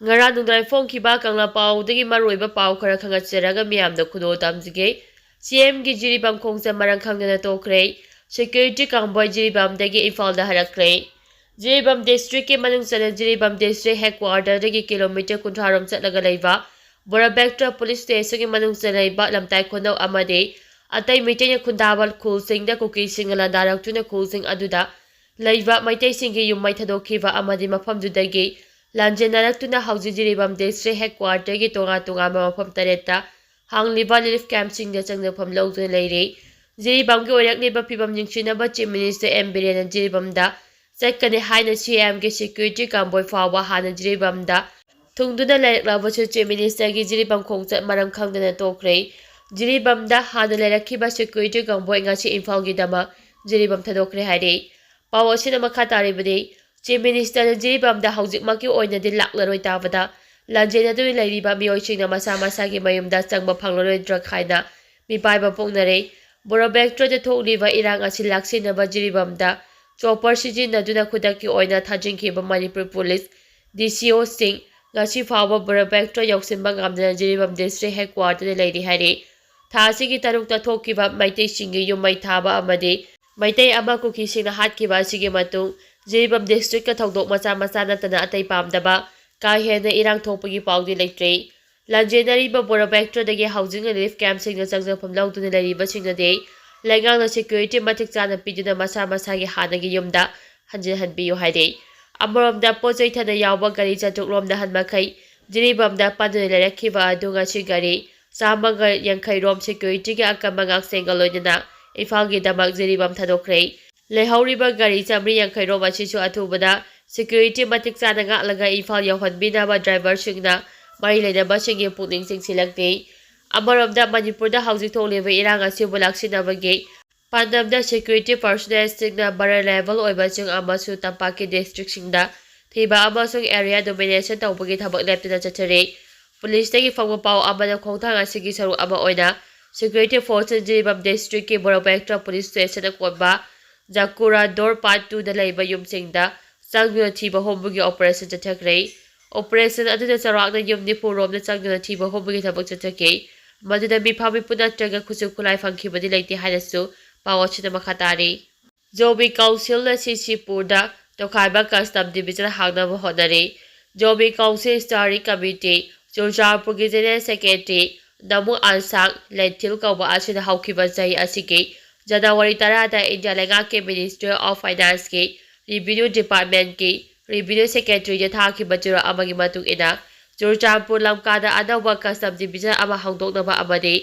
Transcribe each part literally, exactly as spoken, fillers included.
ꯉꯔꯥꯡ ꯅꯨꯡꯗꯥꯡ ꯐꯣꯡꯈꯤꯕ ꯀꯪꯂꯥ ꯄꯥꯎꯗꯒꯤ ꯃꯔꯨꯑꯣꯏꯕ ꯄꯥꯎ ꯈꯔ ꯈꯪꯍꯟꯖꯔꯒ ꯃꯤꯌꯥꯝꯗ ꯈꯨꯗꯣꯜ ꯇꯝꯖꯒꯦ꯫ ꯁꯤ ꯑꯦꯝꯒꯤ ꯖꯤꯔꯤꯕꯥꯝ ꯈꯣꯡꯆꯠ ꯃꯔꯝ ꯈꯪꯗꯅ ꯇꯣꯛꯈ꯭ꯔꯦ꯫ ꯁꯦꯀ꯭ꯌꯨꯔꯤꯇꯤ ꯀꯥꯡꯕꯣꯏ ꯖꯤꯔꯤꯕꯥꯝꯗꯒꯤ ꯏꯝꯐꯥꯜꯗ ꯍꯜꯂꯛꯈ꯭ꯔꯦ꯫ ꯖꯤꯔꯤꯕꯥꯝ ꯗꯤꯁꯇ꯭ꯔꯤꯛꯀꯤ ꯃꯅꯨꯡ ꯆꯟꯅ ꯖꯤꯔꯤꯕꯥꯝ ꯗꯤꯁꯇ꯭ꯔꯤꯛ ꯍꯦꯗꯀ꯭ꯋꯥꯇꯔꯗꯒꯤ ꯀꯤꯂꯣꯃꯤꯇꯔ ꯀꯨꯟꯊ꯭ꯔꯥ ꯔꯣꯝ ꯆꯠꯂꯒ ꯂꯩꯕ ꯕꯣꯔꯥꯕꯦꯛꯇ꯭ꯔ ꯄꯨꯂꯤꯁ ꯁ꯭ꯇꯦꯁꯟꯒꯤ ꯃꯅꯨꯡ ꯆꯟꯅ ꯂꯩꯕ ꯂꯝꯇꯥꯏ ꯈꯨꯅꯧ ꯑꯃꯗꯤ ꯑꯇꯩ ꯃꯩꯇꯩꯅ ꯈꯨꯟꯗꯥꯕ ꯈꯨꯜꯁꯤꯡꯗ ꯀꯨꯀꯤꯁꯤꯡꯅ ꯂꯥꯟꯗꯥꯔꯛꯇꯨꯅ ꯈꯨꯜꯁꯤꯡ ꯑꯗꯨꯗ ꯂꯩꯕ ꯃꯩꯇꯩꯁꯤꯡꯒꯤ ꯌꯨꯝ ꯃꯩ ꯊꯥꯗꯣꯛꯈꯤꯕ ꯑꯃꯗꯤ ꯃꯐꯝꯗꯨꯗꯒꯤ ꯂꯥꯟꯖꯦꯟꯅꯔꯛꯇꯨꯅ ꯍꯧꯖꯤꯛ ꯖꯤꯔꯤꯕꯥꯝ ꯗꯤꯁꯇ꯭ꯔꯤꯛ ꯍꯦꯗꯀ꯭ꯋꯥꯇꯔꯒꯤ ꯇꯣꯉꯥꯟ ꯇꯣꯉꯥꯟꯕ ꯃꯐꯝ ꯇꯔꯦꯠꯇ ꯍꯥꯡꯂꯤꯕ ꯔꯤꯂꯤꯐ ꯀꯦꯝꯞꯁꯤꯡꯗ ꯆꯪꯖꯐꯝ ꯂꯧꯗꯨꯅ ꯂꯩꯔꯤ꯫ ꯖꯤꯔꯤꯕꯥꯝꯒꯤ ꯑꯣꯏꯔꯛꯂꯤꯕ ꯐꯤꯕꯝ ꯅꯤꯡꯁꯤꯡꯅꯕ ꯆꯤꯐ ꯃꯤꯅꯤꯁꯇꯔ ꯑꯦꯝ ꯕꯤꯔꯦꯟꯅ ꯖꯤꯔꯤꯕꯥꯝꯗ ꯆꯠꯀꯅꯤ ꯍꯥꯏꯅ ꯁꯤ ꯑꯦꯝꯒꯤ ꯁꯦꯀ꯭ꯌꯨꯔꯤꯇꯤ ꯀꯥꯡꯕꯣꯏ ꯐꯥꯎꯕ ꯍꯥꯟꯅ ꯖꯤꯔꯤꯕꯥꯝꯗ ꯊꯨꯡꯗꯨꯅ ꯂꯩꯔꯛꯂꯕꯁꯨ ꯆꯤꯐ ꯃꯤꯅꯤꯁꯇꯔꯒꯤ ꯖꯤꯔꯤꯕꯥꯝ ꯈꯣꯡꯆꯠ ꯃꯔꯝ ꯈꯪꯗꯅ ꯇꯣꯛꯈ꯭ꯔꯦ꯫ ꯖꯤꯔꯤꯕꯥꯝꯗ ꯍꯥꯟꯅ ꯂꯩꯔꯛꯈꯤꯕ ꯁꯦꯀ꯭ꯌꯨꯔꯤꯇꯤ ꯀꯥꯡꯕꯣꯏ ꯉꯁꯤ ꯏꯝꯐꯥꯜꯒꯤꯗꯃꯛ ꯖꯤꯔꯤꯕꯥꯝ ꯊꯥꯗꯣꯛꯈ꯭ꯔꯦ ꯍꯥꯏꯔꯤ꯫ ꯄꯥꯎ ꯑꯁꯤꯅ ꯃꯈꯥ ꯇꯥꯔꯤꯕꯗꯤ, ꯆꯤꯐ ꯃꯤꯅꯤꯁꯇꯔꯅ ꯖꯤꯔꯤꯕꯥꯝꯗ ꯍꯧꯖꯤꯛꯃꯛꯀꯤ ꯑꯣꯏꯅꯗꯤ ꯂꯥꯛꯂꯔꯣꯏ ꯇꯥꯕꯗ, ꯂꯥꯟꯖꯦꯟꯅꯗꯨꯅ ꯂꯩꯔꯤꯕ ꯃꯤꯑꯣꯏꯁꯤꯡꯅ ꯃꯁꯥ ꯃꯁꯥꯒꯤ ꯃꯌꯨꯝꯗ ꯆꯪꯕ ꯐꯪꯂꯔꯣꯏꯗ꯭ꯔꯥ ꯍꯥꯏꯅ ꯃꯤꯄꯥꯏꯕ ꯐꯣꯡꯅꯔꯦ꯫ ꯕꯣꯔꯣꯕꯦꯛꯇ꯭ꯔꯗ ꯊꯣꯛꯂꯤꯕ ꯏꯔꯥꯡ ꯑꯁꯤ ꯂꯥꯛꯁꯤꯟꯅꯕ ꯖꯤꯔꯤꯕꯥꯝꯗ ꯆꯣꯄꯔ ꯁꯤꯖꯤꯟꯅꯗꯨꯅ ꯈꯨꯗꯛꯀꯤ ꯑꯣꯏꯅ ꯊꯥꯖꯤꯟꯈꯤꯕ ꯃꯅꯤꯄꯨꯔ ꯄꯨꯂꯤꯁ ꯗꯤ ꯁꯤ ꯑꯣꯁꯤꯡ ꯉꯁꯤ ꯐꯥꯎꯕ ꯕꯣꯔꯣꯕꯦꯛꯇ꯭ꯔ ꯌꯧꯁꯤꯟꯕ ꯉꯝꯗꯅ ꯖꯤꯔꯤꯕꯥꯝ ꯗꯤꯁꯇ꯭ꯔꯤꯛ ꯍꯦꯗꯀ꯭ꯋꯥꯇꯔꯗ ꯂꯩꯔꯤ ꯍꯥꯏꯔꯤ꯫ ꯊꯥ ꯑꯁꯤꯒꯤ ꯇꯔꯨꯛꯇ ꯊꯣꯛꯈꯤꯕ ꯃꯩꯇꯩꯁꯤꯡꯒꯤ ꯌꯨꯝ ꯃꯩ ꯊꯥꯕ ꯑꯃꯗꯤ ꯃꯩꯇꯩ ꯑꯃ ꯀꯨꯀꯤꯁꯤꯡꯅ ꯍꯥꯠꯈꯤꯕ ꯑꯁꯤꯒꯤ ꯃꯇꯨꯡ ꯖꯤꯔꯤꯕꯥꯝ ꯗꯤꯁꯇ꯭ꯔꯤꯛꯇ ꯊꯧꯗꯣꯛ ꯃꯆꯥ ꯃꯆꯥ ꯅꯠꯇꯅ ꯑꯇꯩ ꯄꯥꯝꯗꯕ ꯀꯥ ꯍꯦꯟꯅ ꯏꯔꯥꯡ ꯊꯣꯛꯄꯒꯤ ꯄꯥꯎꯗꯤ ꯂꯩꯇ꯭ꯔꯤ꯫ ꯂꯥꯟꯖꯦꯟꯅꯔꯤꯕ ꯕꯣꯔꯣꯕꯦꯛꯇ꯭ꯔꯗꯒꯤ ꯍꯥꯎꯁꯤꯡ ꯔꯤꯂꯤꯐ ꯀꯦꯝꯞꯁꯤꯡꯗ ꯆꯪꯖꯐꯝ ꯂꯧꯗꯨꯅ ꯂꯩꯔꯤꯕꯁꯤꯡꯅꯗꯤ ꯂꯩꯉꯥꯛꯅ ꯁꯦꯀ꯭ꯌꯨꯔꯤꯇꯤ ꯃꯇꯤꯛ ꯆꯥꯅ ꯄꯤꯗꯨꯅ ꯃꯁꯥ ꯃꯁꯥꯒꯤ ꯍꯥꯟꯅꯒꯤ ꯌꯨꯝꯗ ꯍꯟꯖꯤꯟꯍꯟꯕꯤꯌꯨ ꯍꯥꯏꯔꯤ꯫ ꯑꯃꯔꯣꯝꯗ ꯄꯣꯠ ꯆꯩ ꯊꯥꯅ ꯌꯥꯎꯕ ꯒꯥꯔꯤ ꯆꯥꯇ꯭ꯔꯨꯛ ꯔꯣꯝꯗ ꯍꯟ ꯃꯈꯩ ꯖꯤꯔꯤꯕꯥꯝꯗ ꯄꯟꯗꯨꯅ ꯂꯩꯔꯛꯈꯤꯕ ꯑꯗꯨ ꯉꯁꯤ ꯒꯥꯔꯤ ꯆꯥꯝꯃꯒ ꯌꯥꯡꯈꯩ ꯔꯣꯝ ꯁꯦꯀ꯭ꯌꯨꯔꯤꯇꯤꯒꯤ ꯑꯀꯟꯕ ꯉꯥꯛꯁꯦꯟꯒ ꯂꯣꯏꯅꯅ ꯏꯝꯐꯥꯜꯒꯤꯗꯃꯛ ꯖꯤꯔꯤꯕꯥꯝ ꯊꯥꯗꯣꯛꯈ꯭ꯔꯦ꯫ ꯂꯩꯍꯧꯔꯤꯕ ꯒꯥꯔꯤ ꯆꯥꯝꯃꯔꯤ ꯌꯥꯡꯈꯩ ꯔꯣꯝ ꯑꯁꯤꯁꯨ ꯑꯊꯨꯕꯗ ꯁꯦꯀ꯭ꯌꯨꯔꯤꯇꯤ ꯃꯇꯤꯛ ꯆꯥꯅ ꯉꯥꯛꯂꯒ ꯏꯝꯐꯥꯜ ꯌꯧꯍꯟꯕꯤꯅꯕ ꯗ꯭ꯔꯥꯏꯚꯔꯁꯤꯡꯅ ꯃꯔꯤ ꯂꯩꯅꯕꯁꯤꯡꯒꯤ ꯄꯨꯛꯅꯤꯡ ꯆꯤꯡꯁꯤꯜꯂꯛꯂꯤ꯫ ꯑꯃꯔꯣꯝꯗ ꯃꯅꯤꯄꯨꯔꯗ ꯍꯧꯖꯤꯛ ꯊꯣꯛꯂꯤꯕ ꯏꯔꯥꯡ ꯑꯁꯤꯕꯨ ꯂꯥꯛꯁꯤꯟꯅꯕꯒꯤ ꯄꯥꯟꯗꯝꯗ ꯁꯦꯀ꯭ꯌꯨꯔꯤꯇꯤ ꯄꯔꯁꯣꯅꯦꯜꯁꯤꯡꯅ ꯚꯜꯅꯔꯦꯕꯜ ꯑꯣꯏꯕꯁꯤꯡ ꯑꯃꯁꯨꯡ ꯇꯝꯄꯥꯛꯀꯤ ꯗꯤꯁꯇ꯭ꯔꯤꯛꯁꯤꯡꯗ ꯊꯤꯕ ꯑꯃꯁꯨꯡ ꯑꯦꯔꯤꯌꯥ ꯗꯣꯃꯤꯅꯦꯁꯟ ꯇꯧꯕꯒꯤ ꯊꯕꯛ ꯂꯦꯞꯇꯅ ꯆꯠꯊꯔꯤ꯫ ꯄꯨꯂꯤꯁꯇꯒꯤ ꯐꯪꯕ ꯄꯥꯎ ꯑꯃꯅ ꯈꯣꯡꯊꯥꯡ ꯑꯁꯤꯒꯤ ꯁꯔꯨꯛ ꯑꯃ ꯑꯣꯏꯅ ꯁꯦꯀ꯭ꯌꯨꯔꯤꯇꯤ ꯐꯣꯔꯁꯅ ꯖꯤꯔꯤꯕꯥꯝ ꯗꯤꯁꯇ꯭ꯔꯤꯛꯀꯤ ꯕꯣꯔꯣꯕꯦꯛꯇ꯭ꯔ ꯄꯨꯂꯤꯁ ꯁ꯭ꯇꯦꯁꯟ ꯑꯀꯣꯟꯕ ꯖꯀꯨꯔꯥ ꯗꯣꯔ ꯄꯥꯔꯠ ꯇꯨꯗ ꯂꯩꯕ ꯌꯨꯝꯁꯤꯡꯗ ꯆꯪꯗꯨꯅ ꯊꯤꯕ ꯍꯨꯝꯕꯒꯤ ꯑꯣꯄꯔꯦꯁꯟ ꯆꯠꯊꯈ꯭ꯔꯦ꯫ ꯑꯣꯄꯔꯦꯁꯟ ꯑꯗꯨꯗ ꯆꯥꯎꯔꯥꯛꯅ ꯌꯨꯝ ꯅꯤꯐꯨ ꯔꯣꯝꯗ ꯆꯪꯗꯨꯅ ꯊꯤꯕ ꯍꯨꯝꯕꯒꯤ ꯊꯕꯛ ꯆꯠꯊꯈꯤ꯫ ꯃꯗꯨꯗ ꯃꯤꯐꯥ ꯃꯤꯄꯨ ꯅꯠꯇ꯭ꯔꯒ ꯈꯨꯠꯁꯨ ꯈꯨꯠꯂꯥꯏ ꯐꯪꯈꯤꯕꯗꯤ ꯂꯩꯇꯦ ꯍꯥꯏꯅꯁꯨ ꯄꯥꯎ ꯑꯁꯤꯗ ꯃꯈꯥ ꯇꯥꯔꯤ꯫ ꯖꯣꯕꯤ ꯀꯥꯎꯟꯁꯤꯜꯅ ꯁꯤꯁꯤꯄꯨꯔꯗ ꯇꯣꯈꯥꯏꯕ ꯀꯁꯇꯝ ꯗꯤꯕꯤꯖꯟ ꯍꯥꯡꯅꯕ ꯍꯣꯠꯅꯔꯤ꯫ ꯖꯣꯕꯤ ꯀꯥꯎꯟꯁꯤꯜ ꯁ꯭ꯇꯤꯌꯔꯤꯡ ꯀꯃꯤꯇꯤ, ꯆꯨꯔꯆꯥꯟꯄꯨꯔꯒꯤ ꯖꯦꯅꯔꯦꯜ ꯁꯦꯀ꯭ꯔꯦꯇꯔꯤ ꯅꯃꯨ ꯑꯟꯁꯥꯡ ꯂꯦꯟꯊꯤꯜ ꯀꯧꯕ ꯑꯁꯤꯅ ꯍꯧꯈꯤꯕ ꯆꯍꯤ ꯑꯁꯤꯒꯤ ꯖꯅꯋꯥꯔꯤ ꯇꯔꯥꯗ ꯏꯟꯗꯤꯌꯥ ꯂꯩꯉꯥꯛꯀꯤ ꯃꯤꯅꯤꯁꯇ꯭ꯔꯤ ꯑꯣꯐ ꯐꯥꯏꯅꯥꯟꯁꯀꯤ ꯔꯤꯚꯤꯅ꯭ꯌꯨ ꯗꯤꯄꯥꯔꯠꯃꯦꯟꯠꯀꯤ ꯔꯤꯚꯤꯅ꯭ꯌꯨ ꯁꯦꯀ꯭ꯔꯦꯇꯔꯤꯗ ꯊꯥꯈꯤꯕ ꯆꯦꯔꯣꯜ ꯑꯃꯒꯤ ꯃꯇꯨꯡ ꯏꯟꯅ, ꯆꯨꯔꯆꯥꯟꯄꯨꯔ ꯂꯝꯀꯥꯗ ꯑꯅꯧꯕ ꯀꯁꯇꯝ ꯗꯤꯕꯤꯖꯟ ꯑꯃ ꯍꯥꯡꯗꯣꯛꯅꯕ ꯑꯃꯗꯤ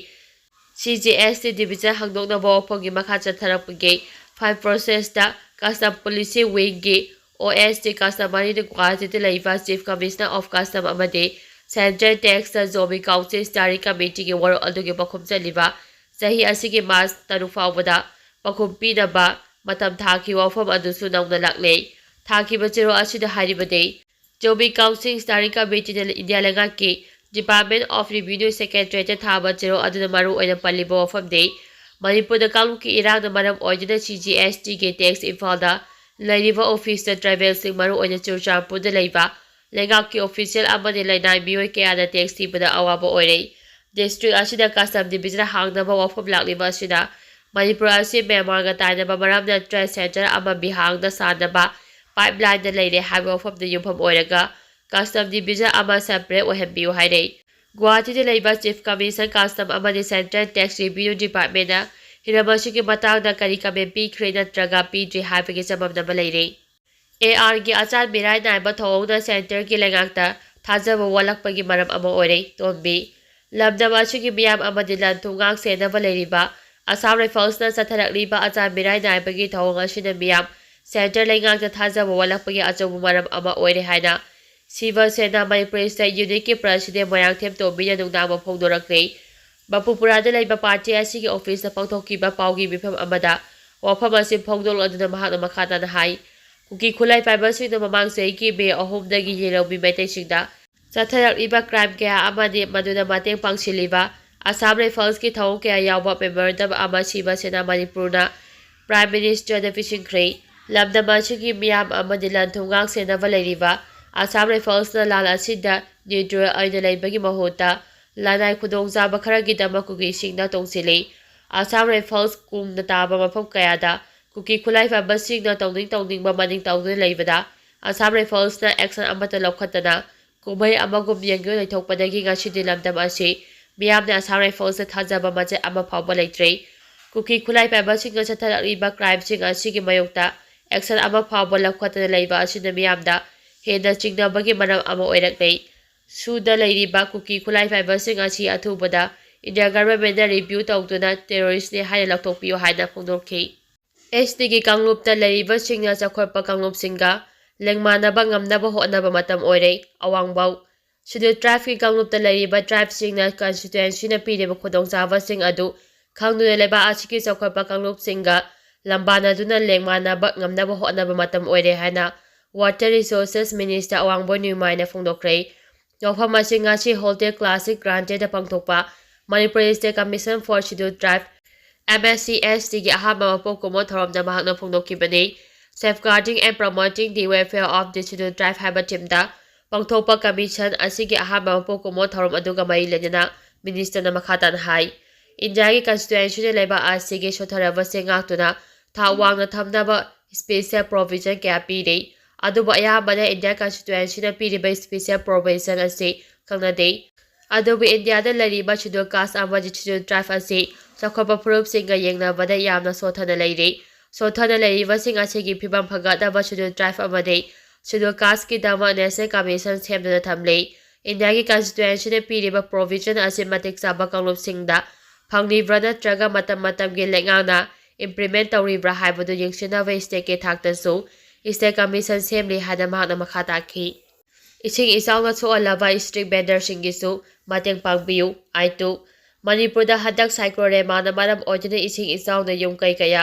ꯁꯤ ꯖꯤ ꯑꯦꯁ ꯇꯤ ꯗꯤꯕꯤꯖꯟ ꯍꯥꯡꯗꯣꯛꯅꯕ ꯋꯥꯐꯝꯒꯤ ꯃꯈꯥ ꯆꯠꯊꯔꯛꯄꯒꯤ ꯐꯥꯏꯜ ꯄ꯭ꯔꯣꯁꯦꯁꯇ ꯀꯁꯇꯝ ꯄꯣꯂꯤꯁꯤ ꯋꯤꯡꯒꯤ ꯑꯣ ꯑꯦꯁ ꯇꯤ ꯀꯁꯇꯃꯔꯤꯅ ꯒꯨꯋꯥꯍꯥꯇꯤꯗ ꯂꯩꯕ ꯆꯤꯐ ꯀꯃꯤꯁꯅꯔ ꯑꯣꯐ ꯀꯁꯇꯝ ꯑꯃꯗꯤ ꯁꯦꯟꯇ꯭ꯔꯦꯜ ꯇꯦꯛꯁꯇ ꯖꯣꯕꯤ ꯀꯥꯎꯟꯁꯤꯜ ꯁ꯭ꯇꯤꯌꯔꯤꯡ ꯀꯃꯤꯇꯤꯒꯤ ꯋꯥꯔꯣꯜ ꯑꯗꯨꯒꯤ ꯄꯥꯎꯈꯨꯝ ꯆꯜꯂꯤꯕ ꯆꯍꯤ ꯑꯁꯤꯒꯤ ꯃꯥꯔꯆ ꯇꯔꯨꯛ ꯐꯥꯎꯕꯗ ꯄꯥꯎꯈꯨꯝ ꯄꯤꯅꯕ ꯃꯇꯝ ꯊꯥꯈꯤꯕ ꯋꯥꯐꯝ ꯑꯗꯨꯁꯨ ꯅꯧꯅ ꯂꯥꯛꯂꯦ꯫ ꯊꯥꯈꯤꯕ ꯆꯦꯔꯣꯜ ꯑꯁꯤꯗ ꯍꯥꯏꯔꯤꯕꯗꯤ, ꯖꯣꯕꯤ ꯀꯥꯎꯟꯁꯤꯜ ꯁ꯭ꯇꯤꯌꯔꯤꯡ ꯀꯃꯤꯇꯤꯅ ꯏꯟꯗꯤꯌꯥ ꯂꯩꯉꯥꯛꯀꯤ ꯗꯤꯄꯥꯔꯠꯃꯦꯟꯠ ꯑꯣꯐ ꯔꯤꯚꯤꯅ꯭ꯌꯨ ꯁꯦꯀ꯭ꯔꯦꯇꯔꯤꯌꯦꯠꯇ ꯊꯥꯕ ꯆꯦꯔꯣꯜ ꯑꯗꯨꯅ ꯃꯔꯨ ꯑꯣꯏꯅ ꯄꯜꯂꯤꯕ ꯋꯥꯐꯝꯗꯤ, ꯃꯅꯤꯄꯨꯔꯗ ꯀꯥꯡꯂꯨꯞꯀꯤ ꯏꯔꯥꯡꯅ ꯃꯔꯝ ꯑꯣꯏꯗꯨꯅ ꯁꯤ ꯖꯤ ꯑꯦꯁ ꯇꯤꯒꯤ ꯇꯦꯛꯁ ꯏꯝꯐꯥꯜꯗ ꯂꯩꯔꯤꯕ ꯑꯣꯐꯤꯁꯇ ꯇ꯭ꯔꯥꯏꯕꯦꯜꯁꯤꯡ, ꯃꯔꯨ ꯑꯣꯏꯅ ꯆꯨꯔꯆꯥꯟꯄꯨꯔꯗ ꯂꯩꯕ ꯂꯩꯉꯥꯛꯀꯤ ꯑꯣꯐꯤꯁꯤꯌꯦꯜ ꯑꯃꯗꯤ ꯂꯅꯥꯏ ꯃꯤꯑꯣꯏ ꯀꯌꯥꯅ ꯇꯦꯛꯁ ꯊꯤꯕꯗ ꯑꯋꯥꯕ ꯑꯣꯏꯔꯦ꯫ ꯗꯤꯁꯇ꯭ꯔꯤꯛ ꯑꯁꯤꯗ ꯀꯁꯇꯝ ꯗꯤꯕꯤꯖꯟ ꯍꯥꯡꯅꯕ ꯋꯥꯐꯝ ꯂꯥꯛꯂꯤꯕ ꯑꯁꯤꯅ ꯃꯅꯤꯄꯨꯔ ꯑꯁꯤ ꯃ꯭ꯌꯥꯟꯃꯥꯔꯒ ꯇꯥꯏꯅꯕ ꯃꯔꯝꯅ ꯇ꯭ꯔꯦꯗ ꯁꯦꯟꯇꯔ ꯑꯃ ꯕꯤꯍꯥꯡꯗ ꯁꯥꯅꯕ ꯄꯥꯏꯞꯂꯥꯏꯟꯗ ꯂꯩꯔꯦ ꯍꯥꯏꯕ ꯋꯥꯐꯝꯗ ꯌꯨꯝꯐꯝ ꯑꯣꯏꯔꯒ ꯀꯁꯇꯝ ꯗꯤꯕꯤꯖꯟ ꯑꯃ ꯁꯦꯄꯔꯦꯠ ꯑꯣꯏꯍꯟꯕꯤꯌꯨ ꯍꯥꯏꯔꯦ꯫ ꯒꯨꯋꯥꯍꯥꯇꯤꯗ ꯂꯩꯕ ꯆꯤꯐ ꯀꯃꯤꯁꯅꯔ ꯀꯁꯇꯝ ꯑꯃꯗꯤ ꯁꯦꯟꯇ꯭ꯔꯦꯜ ꯇꯦꯛꯁ ꯔꯤꯚꯤꯅ꯭ꯌꯨ ꯗꯤꯄꯥꯔꯠꯃꯦꯟꯅ ꯍꯤꯔꯝ ꯑꯁꯤꯒꯤ ꯃꯇꯥꯡꯗ ꯀꯔꯤ ꯀꯃꯦꯟ ꯄꯤꯈ꯭ꯔꯦ ꯅꯠꯇ꯭ꯔꯒ ꯄꯤꯗ꯭ꯔꯤ ꯍꯥꯏꯕꯒꯤ ꯆꯃꯝꯅꯕ ꯂꯩꯔꯦ꯫ ꯑꯦ ꯑꯥꯔꯒꯤ ꯑꯆꯥꯟ ꯃꯤꯔꯥꯏ ꯅꯥꯏꯕ ꯊꯧꯑꯣꯡꯅ ꯁꯦꯟꯇꯔꯒꯤ ꯂꯩꯉꯥꯛꯇ ꯊꯥꯖꯕ ꯋꯥꯠꯂꯛꯄꯒꯤ ꯃꯔꯝ ꯑꯃ ꯑꯣꯏꯔꯦ꯫ ꯇꯣꯝꯕꯤ, ꯂꯝꯗꯝ ꯑꯁꯤꯒꯤ ꯃꯤꯌꯥꯝ ꯑꯃꯗꯤ ꯂꯟ ꯊꯨꯝ ꯉꯥꯛ ꯁꯦꯟꯅꯕ ꯂꯩꯔꯤꯕ ꯑꯁꯥꯝ ꯔꯥꯏꯐꯜꯁꯅ ꯆꯠꯊꯔꯛꯂꯤꯕ ꯑꯆꯥꯟ ꯃꯤꯔꯥꯏ ꯅꯥꯏꯕꯒꯤ ꯊꯧꯑꯣꯡ ꯑꯁꯤꯅ ꯃꯤꯌꯥꯝ ꯁꯦꯟꯇꯔ ꯂꯩꯉꯥꯛꯇ ꯊꯥꯖꯕ ꯋꯥꯠꯂꯛꯄꯒꯤ ꯑꯆꯧꯕ ꯃꯔꯝ ꯑꯃ ꯑꯣꯏꯔꯦ ꯍꯥꯏꯅ ꯁꯤꯕ ꯁꯦꯅꯥ ꯃꯅꯤꯄꯨꯔꯤ ꯁ꯭ꯇꯦꯠ ꯌꯨꯅꯤꯠꯀꯤ ꯄ꯭ꯔꯁꯤꯗꯦꯟ ꯃꯣꯏꯔꯥꯡꯊꯦꯝ ꯇꯣꯝꯕꯤꯅ ꯅꯨꯡꯅꯥꯡꯕ ꯐꯣꯡꯗꯣꯔꯛꯂꯤ꯫ ꯃꯄꯨꯄꯨꯔꯥꯗ ꯂꯩꯕ ꯄꯥꯔꯇꯤ ꯑꯁꯤꯒꯤ ꯑꯣꯐꯤꯁꯇ ꯄꯥꯡꯊꯣꯛꯈꯤꯕ ꯄꯥꯎꯒꯤ ꯃꯤꯐꯝ ꯑꯃꯗ ꯋꯥꯐꯝ ꯑꯁꯤ ꯐꯣꯡꯗꯣꯛꯂꯗꯨꯅ ꯃꯍꯥꯛꯅ ꯃꯈꯥ ꯇꯥꯅ ꯍꯥꯏ, ꯀꯨꯀꯤ ꯈꯨꯠꯂꯥꯏ ꯄꯥꯏꯕꯁꯤꯡꯅ ꯃꯃꯥꯡ ꯆꯍꯤꯒꯤ ꯃꯦ ꯑꯍꯨꯝꯗꯒꯤ ꯌꯦꯜꯍꯧꯃꯤ ꯃꯩꯇꯩꯁꯤꯡꯗ ꯆꯠꯊꯔꯛꯂꯤꯕ ꯀ꯭ꯔꯥꯏꯝ ꯀꯌꯥ ꯑꯃꯗꯤ ꯃꯗꯨꯗ ꯃꯇꯦꯡ ꯄꯥꯡꯁꯤꯜꯂꯤꯕ ꯑꯁꯥꯝ ꯔꯥꯏꯐꯜꯁꯀꯤ ꯊꯧꯑꯣꯡ ꯀꯌꯥ ꯌꯥꯎꯕ ꯃꯦꯃꯣꯔꯦꯟꯗꯝ ꯑꯃ ꯁꯤꯕ ꯁꯦꯅꯥ ꯃꯅꯤꯄꯨꯔꯅ ꯄ꯭ꯔꯥꯏꯝ ꯃꯤꯅꯤꯁꯇꯔꯗ ꯄꯤꯁꯤꯟꯈ꯭ꯔꯦ꯫ ꯂꯝꯗꯝ ꯑꯁꯤꯒꯤ ꯃꯤꯌꯥꯝ ꯑꯃꯗꯤ ꯂꯟ ꯊꯨꯝ ꯉꯥꯛ ꯁꯦꯟꯅꯕ ꯂꯩꯔꯤꯕ Assam Riflesꯅ ꯂꯥꯟ ꯑꯁꯤꯗ neutral ꯑꯣꯏꯅ ꯂꯩꯕꯒꯤ ꯃꯍꯨꯠꯇ ꯂꯅꯥꯏ ꯈꯨꯗꯣꯡꯆꯥꯕ ꯈꯔꯒꯤꯗꯃꯛ ꯀꯨꯀꯤꯁꯤꯡꯗ ꯇꯣꯡꯁꯤꯜꯂꯤ꯫ Assam Rifles ꯀꯨꯡꯅ ꯇꯥꯕ ꯃꯐꯝ ꯀꯌꯥꯗ ꯀꯨꯀꯤ ꯈꯨꯠꯂꯥꯏ ꯄꯥꯏꯕꯁꯤꯡꯅ ꯇꯧꯅꯤꯡ ꯇꯧꯅꯤꯡꯕ ꯃꯅꯤꯡ ꯇꯧꯗꯨꯅ ꯂꯩꯕꯗ Assam Riflesꯅ action ꯑꯃꯠꯇ ꯂꯧꯈꯠꯇꯅ ꯀꯨꯝꯍꯩ ꯑꯃꯒꯨꯝ ꯌꯦꯡꯗꯨꯅ ꯂꯩꯊꯣꯛꯄꯗꯒꯤ ꯉꯁꯤꯗꯤ ꯂꯝꯗꯝ ꯑꯁꯤ ꯃꯤꯌꯥꯝꯅ Assam Riflesꯇ ꯊꯥꯖꯕ ꯃꯆꯦꯠ ꯑꯃ ꯐꯥꯎꯕ ꯂꯩꯇ꯭ꯔꯦ꯫ ꯀꯨꯀꯤ ꯈꯨꯠꯂꯥꯏ ꯄꯥꯏꯕꯁꯤꯡꯅ ꯆꯠꯊꯔꯛꯂꯤꯕ crimeꯁꯤꯡ ꯑꯁꯤꯒꯤ ꯃꯥꯌꯣꯛꯇ action ꯑꯃ ꯐꯥꯎꯕ ꯂꯧꯈꯠꯇꯅ ꯂꯩꯕ ꯑꯁꯤꯅ ꯃꯤꯌꯥꯝꯗ ꯍꯦꯟꯅ ꯆꯤꯡꯅꯕꯒꯤ ꯃꯔꯝ ꯑꯃ ꯑꯣꯏꯔꯛꯂꯦ꯫ ꯁꯨꯗ ꯂꯩꯔꯤꯕ ꯀꯨꯀꯤ ꯈꯨꯠꯂꯥꯏ ꯄꯥꯏꯕꯁꯤꯡ ꯑꯁꯤ ꯑꯊꯨꯕꯗ India governmentꯅ review ꯇꯧꯗꯨꯅ terroristꯅꯤ ꯍꯥꯏꯅ ꯂꯧꯊꯣꯛꯄꯤꯌꯨ ꯍꯥꯏꯅ ꯐꯣꯡꯗꯣꯛꯈꯤ꯫ STꯒꯤ ꯀꯥꯡꯂꯨꯞꯇ ꯂꯩꯔꯤꯕꯁꯤꯡꯅ ꯆꯥꯎꯈꯠꯄ ꯀꯥꯡꯂꯨꯞꯁꯤꯡꯒ ꯂꯦꯡꯃꯥꯟꯅꯕ ꯉꯝꯅꯕ ꯍꯣꯠꯅꯕ ꯃꯇꯝ ꯑꯣꯏꯔꯦ꯫ ꯑꯋꯥꯡꯕꯧ꯫ Scheduled Tribeꯀꯤ ꯀꯥꯡꯂꯨꯞꯇ ꯂꯩꯔꯤꯕ tribeꯁꯤꯡꯅ constituencyꯅ ꯄꯤꯔꯤꯕ ꯈꯨꯗꯣꯡꯆꯥꯕꯁꯤꯡ ꯑꯗꯨ ꯈꯪꯗꯨꯅ ꯂꯩꯕꯥꯛ ꯑꯁꯤꯒꯤ ꯆꯥꯎꯈꯠꯄ ꯀꯥꯡꯂꯨꯞꯁꯤꯡꯒ ꯂꯝꯕꯥꯅꯗꯨꯅ ꯂꯦꯡꯃꯥꯟꯅꯕ ꯉꯝꯅꯕ ꯍꯣꯠꯅꯕ ꯃꯇꯝ ꯑꯣꯏꯔꯦ ꯍꯥꯏꯅ Water Resources Minister ꯑꯋꯥꯡꯕꯣꯏ ꯅ꯭ꯌꯨꯃꯥꯏꯅ ꯐꯣꯡꯗꯣꯛꯈ꯭ꯔꯦ꯫ ꯂꯧꯐꯝ ꯑꯁꯤ ꯉꯁꯤ Hotel Classic Grangeꯗ ꯄꯥꯡꯊꯣꯛꯄ Manipur State Commission for Scheduled Tribe, MSCSTꯒꯤ ꯑꯍꯥꯟꯕ ꯃꯄꯣꯛ ꯀꯨꯝꯑꯣꯟ ꯊꯧꯔꯝꯗ ꯃꯍꯥꯛꯅ ꯐꯣꯡꯗꯣꯛꯈꯤꯕꯅꯤ꯫ Safeguarding and Promoting the Welfare of the Scheduled Tribe ꯍꯥꯏꯕ themeꯗ ꯄꯥꯡꯊꯣꯛꯄ commission ꯑꯁꯤꯒꯤ ꯑꯍꯥꯟꯕ ꯃꯄꯣꯛ ꯀꯨꯝꯑꯣꯟ ꯊꯧꯔꯝ ꯑꯗꯨꯒ ꯃꯔꯤ ꯂꯩꯅꯅ ministerꯅ ꯃꯈꯥ ꯇꯥꯅ ꯍꯥꯏ, ꯏꯟꯗꯤꯌꯥꯒꯤ constitutionꯅ ꯂꯩꯕꯥꯛ ꯑꯁꯤꯒꯤ ꯁꯣꯠꯊꯔꯕꯁꯤꯡ ꯉꯥꯛꯇꯨꯅ ꯊꯥꯛ ꯋꯥꯡꯅ ꯊꯝꯅꯕ special provision ꯀꯌꯥ ꯄꯤꯔꯤ꯫ ꯑꯗꯨꯕꯨ ꯑꯌꯥꯝꯕꯅ India constitutionꯅ ꯄꯤꯔꯤꯕ special provision ꯑꯁꯤ ꯈꯪꯅꯗꯦ꯫ ꯑꯗꯨꯕꯨ ꯏꯟꯗꯤꯌꯥꯗ ꯂꯩꯔꯤꯕ Scheduled Caste ꯑꯃꯗꯤ Scheduled Tribe ꯑꯁꯤ ꯆꯥꯎꯈꯠꯄ ꯐꯨꯔꯨꯞꯁꯤꯡꯒ ꯌꯦꯡꯅꯕꯗ ꯌꯥꯝꯅ ꯁꯣꯠꯊꯅ ꯂꯩꯔꯤ꯫ ꯁꯣꯠꯊꯅ ꯂꯩꯔꯤꯕꯁꯤꯡ ꯑꯁꯤꯒꯤ ꯐꯤꯕꯝ ꯐꯒꯠꯅꯕ Scheduled Tribe ꯑꯃꯗꯤ Scheduled Casteꯀꯤꯗꯃꯛ National Commission ꯁꯦꯝꯗꯨꯅ ꯊꯝꯂꯤ꯫ ꯏꯟꯗꯤꯌꯥꯒꯤ constitutionꯅ ꯄꯤꯔꯤꯕ provision ꯑꯁꯤ ꯃꯇꯤꯛ ꯆꯥꯕ ꯀꯥꯡꯂꯨꯞꯁꯤꯡꯗ ꯐꯪꯂꯤꯕ꯭ꯔꯥ ꯅꯠꯇ꯭ꯔꯒ ꯃꯇꯝ ꯃꯇꯝꯒꯤ ꯂꯩꯉꯥꯛꯅ implement ꯇꯧꯔꯤꯕ꯭ꯔꯥ ꯍꯥꯏꯕꯗꯨ ꯌꯦꯡꯁꯤꯟꯅꯕ stateꯀꯤ ꯊꯥꯛꯇꯁꯨ State Commission ꯁꯦꯝꯂꯤ ꯍꯥꯏꯅ ꯃꯍꯥꯛꯅ ꯃꯈꯥ ꯇꯥꯈꯤ꯫ ꯏꯁꯤꯡ ꯏꯆꯥꯎꯅ ꯁꯣꯛꯍꯜꯂꯕ street vendorꯁꯤꯡꯒꯤꯁꯨ ꯃꯇꯦꯡ ꯄꯥꯡꯕꯤꯌꯨ꯫ ꯑꯥꯏ ꯇꯨ꯫ ꯃꯅꯤꯄꯨꯔꯗ ꯍꯟꯗꯛ Cyclone Remana ꯃꯔꯝ ꯑꯣꯏꯗꯨꯅ ꯏꯁꯤꯡ ꯏꯆꯥꯎꯅ ꯌꯨꯝ ꯀꯩ ꯀꯌꯥ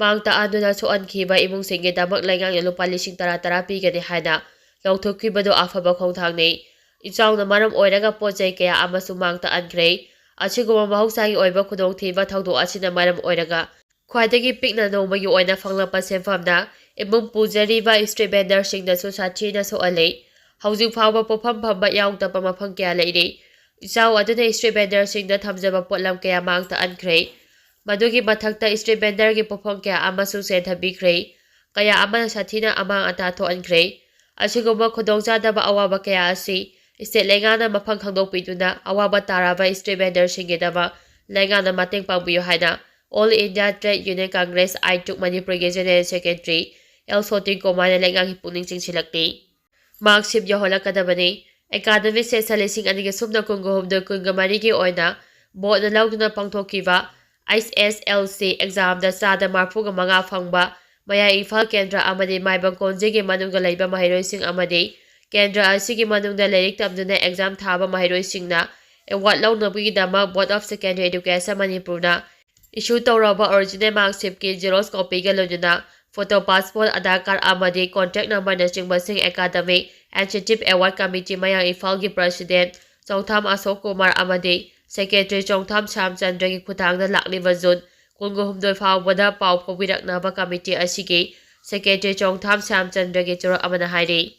ꯃꯥꯡ ꯇꯥꯛꯍꯟꯗꯨꯅ ꯁꯣꯛꯍꯟꯈꯤꯕ ꯏꯃꯨꯡꯁꯤꯡꯒꯤꯗꯃꯛ ꯂꯩꯉꯥꯛꯅ ꯂꯨꯄꯥ ꯂꯤꯁꯤꯡ ꯇꯔꯥ ꯇꯔꯥ ꯄꯤꯒꯅꯤ ꯍꯥꯏꯅ ꯂꯥꯎꯊꯣꯛꯈꯤꯕꯗꯨ ꯑꯐꯕ ꯈꯣꯡꯊꯥꯡꯅꯤ꯫ ꯏꯆꯥꯎꯅ ꯃꯔꯝ ꯑꯣꯏꯔꯒ ꯄꯣꯠ ꯆꯩ ꯀꯌꯥ ꯑꯃꯁꯨ ꯃꯥꯡ ꯇꯥꯛꯍꯟꯈ꯭ꯔꯦ꯫ ꯑꯁꯤꯒꯨꯝꯕ ꯃꯍꯧꯁꯥꯒꯤ ꯑꯣꯏꯕ ꯈꯨꯗꯣꯡꯊꯤꯕ ꯊꯧꯗꯣꯛ ꯑꯁꯤꯅ ꯃꯔꯝ ꯑꯣꯏꯔꯒ ꯈ꯭ꯋꯥꯏꯗꯒꯤ ꯄꯤꯛꯅ ꯅꯣꯡꯃꯒꯤ ꯑꯣꯏꯅ ꯐꯪꯂꯛꯄ ꯁꯦꯟꯐꯝꯅ ꯏꯃꯨꯡ ꯄꯨꯖꯔꯤꯕ street vendorꯁꯤꯡꯗꯁꯨ ꯁꯥꯊꯤꯅ ꯁꯣꯛꯍꯜꯂꯤ꯫ ꯍꯧꯖꯤꯛ ꯐꯥꯎꯕ ꯄꯣꯠꯐꯝ ꯐꯝꯕ ꯌꯥꯎꯗꯕ ꯃꯐꯝ ꯀꯌꯥ ꯂꯩꯔꯤ꯫ ꯏꯆꯥꯎ ꯑꯗꯨꯅ street vendorꯁꯤꯡꯗ ꯊꯝꯖꯕ ꯄꯣꯠꯂꯝ ꯀꯌꯥ ꯃꯥꯡ ꯇꯥꯛꯍꯟꯈ꯭ꯔꯦ꯫ ꯃꯗꯨꯒꯤ ꯃꯊꯛꯇ street vendorꯒꯤ ꯄꯣꯠꯐꯝ ꯀꯌꯥ ꯑꯃꯁꯨ ꯆꯦꯟꯊꯕꯤꯈ꯭ꯔꯦ꯫ ꯀꯌꯥ ꯑꯃꯅ ꯁꯥꯊꯤꯅ ꯑꯃꯥꯡ ꯑꯇꯥ ꯊꯣꯛꯍꯟꯈ꯭ꯔꯦ꯫ ꯑꯁꯤꯒꯨꯝꯕ ꯈꯨꯗꯣꯡꯆꯥꯗꯕ ꯑꯋꯥꯕ ꯀꯌꯥ ꯑꯁꯤ state ꯂꯩꯉꯥꯛꯅ ꯃꯐꯝ ꯈꯪꯗꯣꯛꯄꯤꯗꯨꯅ ꯑꯋꯥꯕ ꯇꯥꯔꯕ street vendorꯁꯤꯡꯒꯤꯗꯃꯛ ꯂꯩꯉꯥꯛꯅ ꯃꯇꯦꯡ ꯄꯥꯡꯕꯤꯌꯨ ꯍꯥꯏꯅ All India Trade Union Congress, ꯑꯥꯏꯇꯨꯛ ꯃꯅꯤꯄꯨꯔꯒꯤ General Secretary ꯑꯦꯜ ꯁꯣꯇꯤ ꯀꯨꯃꯥꯔꯅ ꯂꯩꯉꯥꯛꯀꯤ ꯄꯨꯛꯅꯤꯡ ꯆꯤꯡꯁꯤꯜꯂꯛꯂꯤ꯫ Mark sheet ꯌꯧꯍꯜꯂꯛꯀꯗꯕꯅꯤ꯫ Academic session ꯂꯤꯁꯤꯡ ꯑꯅꯤꯒ ꯁꯨꯞꯅ ꯀꯨꯟꯒ ꯍꯨꯝꯗꯣꯏ ꯀꯨꯟꯒ ꯃꯔꯤꯒꯤ ꯑꯣꯏꯅ boardꯅ ꯂꯧꯗꯨꯅ ꯄꯥꯡꯊꯣꯛꯈꯤꯕ H S L C examꯗ ꯆꯥꯗ ꯃꯔꯤꯐꯨꯒ ꯃꯉꯥ ꯐꯪꯕ ꯃꯌꯥꯏ ꯏꯝꯐꯥꯜ ꯀꯦꯟꯗ꯭ꯔ ꯑꯃꯗꯤ ꯃꯥꯏꯕꯝ ꯀꯣꯟꯖꯤꯒꯤ ꯃꯅꯨꯡꯗ ꯂꯩꯕ ꯃꯍꯩꯔꯣꯏꯁꯤꯡ ꯑꯃꯗꯤ ꯀꯦꯟꯗ꯭ꯔ ꯑꯁꯤꯒꯤ ꯃꯅꯨꯡꯗ ꯂꯥꯏꯔꯤꯛ ꯇꯝꯗꯨꯅ exam ꯊꯥꯕ ꯃꯍꯩꯔꯣꯏꯁꯤꯡꯅ award ꯂꯧꯅꯕꯒꯤꯗꯃꯛ Board of Secondary Education ꯃꯅꯤꯄꯨꯔꯅ issue ꯇꯧꯔꯕ original mark sheetꯀꯤ xerox copyꯒ ꯂꯣꯏꯅꯅ photo passport, Aadhaar card ꯑꯃꯗꯤ contact numberꯅꯆꯤꯡꯕꯁꯤꯡ academic and incentive award committee ꯃꯌꯥꯡ ꯏꯝꯐꯥꯜꯒꯤ president ꯆꯣꯡꯊꯥꯝ ꯑꯁꯣꯛ ꯀꯨꯃꯥꯔ ꯑꯃꯗꯤ secretary ꯆꯣꯡꯊꯥꯝ ꯁ꯭ꯌꯥꯝꯆꯟꯗ꯭ꯔꯒꯤ ꯈꯨꯠꯊꯥꯡꯗ ꯂꯥꯛꯂꯤꯕ June ꯀꯨꯟꯒ ꯍꯨꯝꯗꯣꯏ ꯐꯥꯎꯕꯗ ꯄꯥꯎ ꯐꯥꯎꯕꯤꯔꯛꯅꯕ committee ꯑꯁꯤꯒꯤ secretary ꯆꯣꯡꯊꯥꯝ ꯁ꯭ꯌꯥꯝꯆꯟꯗ꯭ꯔꯒꯤ ꯆꯨꯔꯛ ꯑꯃꯅ ꯍꯥꯏꯔꯤ꯫